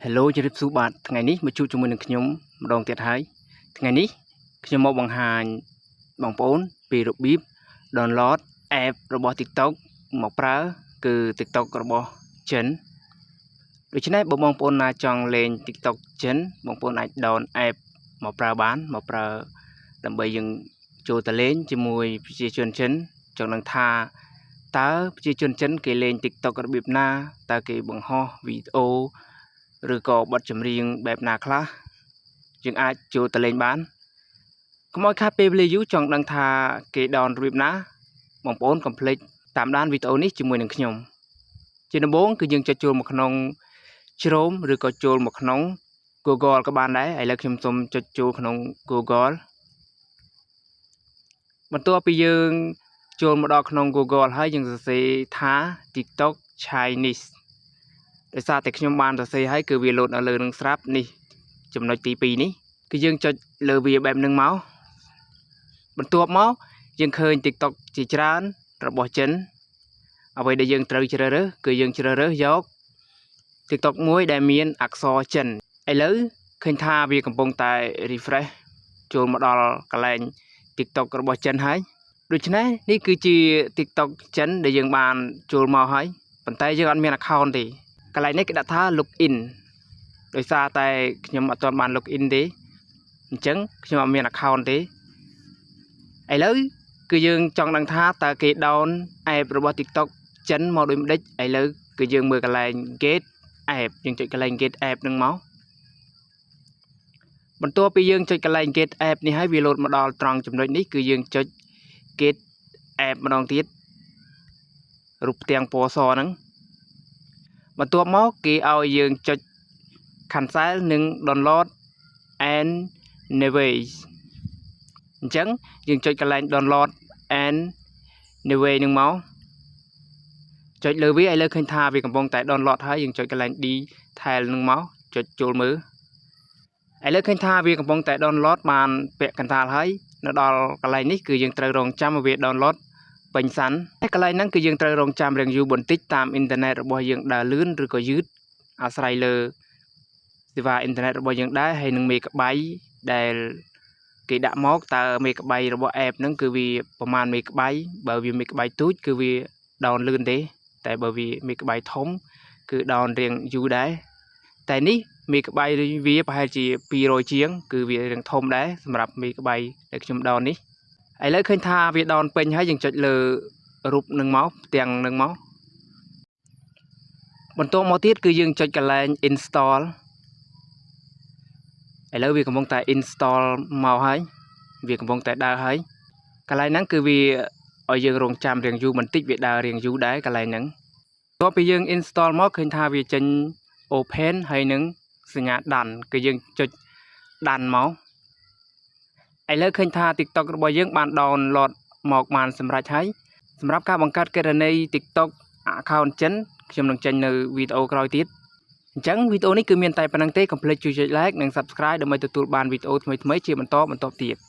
Hello ជម្រាបសួរបាទថ្ងៃនេះមកជួបជាមួយនឹងខ្ញុំម្ដងទៀតហើយថ្ងៃនេះខ្ញុំមកបង្ហាញបងប្អូនពីរបៀប download app របស់ TikTok មកប្រើគឺ TikTok របស់ចិនដូច្នេះបើបងប្អូនណាចង់លេង TikTok ចិនបងប្អូនអាច down app មកប្រើបានមកប្រើដើម្បីយើងចូលទៅលេងជាមួយប្រជាជនចិនចង់ដឹងថាតើប្រជាជនចិនគេលេង TikTok របៀបណាតើគេបង្ហោះវីដេអូឬក៏បទចម្រៀងបែបណាខ្លះយើងអាចចូលទៅលេងបានកុំឲ្យខាតពេលវេលាយូរចង់ដឹងថាគេ down របៀបណាបងប្អូនកុំភ្លេចតាមដានវីដេអូនេះជាមួយនឹងខ្ញុំជាដំបូងគឺយើងចុចចូលមកក្នុង Chrome ឬក៏ចូលមកក្នុង Google ក៏បានដែរឥឡូវខ្ញុំសូមចុចចូលក្នុង Google បន្ទាប់ពីយើងចូលមកដល់ក្នុង Google ហើយយើងសរសេរថា TikTok Chinese ដោយសារតែខ្ញុំបានសរសេរហើយគឺវាលោតនៅលើនឹងស្រាប់នេះចំណុចទី2នេះគឺយើងចុចលើវាបែបនឹងមកបន្ទាប់មកយើងឃើញ TikTok ជាច្រើនរបស់ចិនអ្វីដែលយើងត្រូវជ្រើសរើសគឺយើងជ្រើសរើសយក TikTok មួយដែលមានអក្សរចិនឥឡូវឃើញថាវាកំពុងតែ refresh ចូលមកដល់កន្លែង TikTok របស់ចិនហើយដូច្នេះនេះគឺជា TikTok ចិនដែលយើងបានចូលមកហើយប៉ុន្តែយើងអត់មាន account ទេកន្លែងនេះគេដាក់ថា login ដោយសារតែខ្ញុំអត់ទាន់បាន login ទេអញ្ចឹងខ្ញុំអត់មាន account ទេឥឡូវគឺយើងចង់ដឹងថាតើគេ down app របស់ TikTok ចិនមកដូចម្ដេចឥឡូវគឺយើងមើលកន្លែង get app យើងចុចកន្លែង get app នឹងមកបន្ទាប់ពីយើងចុចកន្លែង get app នេះហើយវាលោតមកដល់ត្រង់ចំណុចនេះគឺយើងចុច get app ម្ដងទៀតរូបផ្ទាំងពណ៌សហ្នឹងបន្ទាប់មកគេឲ្យយើងចុច cancel និង download anyway អញ្ចឹងយើងចុចកន្លែង download anyway នឹងមកចុចលើវាឲ្យលើឃើញថាវាកំពុងតែ download ហើយយើងចុចកន្លែង detail នឹងមកចុចចូលមើលឥឡូវឃើញថាវាកំពុងតែ download បានពាក់កណ្ដាលហើយនៅដល់កន្លែងនេះគឺយើងត្រូវរងចាំឲ្យវា download ពេញសិនហើយកន្លែងហ្នឹងគឺយើងត្រូវរងចាំរៀងយូរបន្តិចតាមអ៊ីនធឺណិតរបស់យើងដើរលឿនឬក៏យឺតអាស្រ័យលើសេវាអ៊ីនធឺណិតរបស់យើងដែរហើយនឹងមេកបៃដែលគេដាក់មកតើមេកបៃរបស់ app ហ្នឹងគឺវាប្រហែលមេកបៃបើវាមេកបៃទូចគឺវា down លឿនទេតែបើវាមេកបៃធំគឺ down រៀងយូរដែរតែនេះមេកបៃវាប្រហែលជា200ជាង គឺវារៀងធំដែរសម្រាប់មេកបៃដែលខ្ញុំ down នេះឥឡូវឃើញថាវា down ពេញហើយយើងចុចលើរូបនឹងមកផ្ទាំងនឹងមកបន្ទាប់មកទៀតគឺយើងចុចកន្លែង install ឥឡូវវាកំពុងតែ install មកហើយវាកំពុងតែដើរហើយកន្លែងហ្នឹងគឺវាឲ្យយើងរងចាំរៀងយូរបន្តិចវាដើររៀងយូរដែរកន្លែងហ្នឹងបន្ទាប់ពីយើង install មកឃើញថាវាចេញ open ហើយនឹងសញ្ញា done គឺយើងចុច done មកឥឡូវឃើញថា TikTok របស់យើងបាន download មកបានសម្រេចហើយសម្រាប់ការបង្កើតគណនី TikTok account ចិនខ្ញុំនឹងចេញនៅវីដេអូក្រោយទៀតអញ្ចឹងវីដេអូនេះគឺមានតែប៉ុណ្ណឹងទេកុំភ្លេចជួយចុច like និង Subscribe ដើម្បីទទួលបានវីដេអូថ្មីៗជាបន្តបន្ទាប់ទៀត។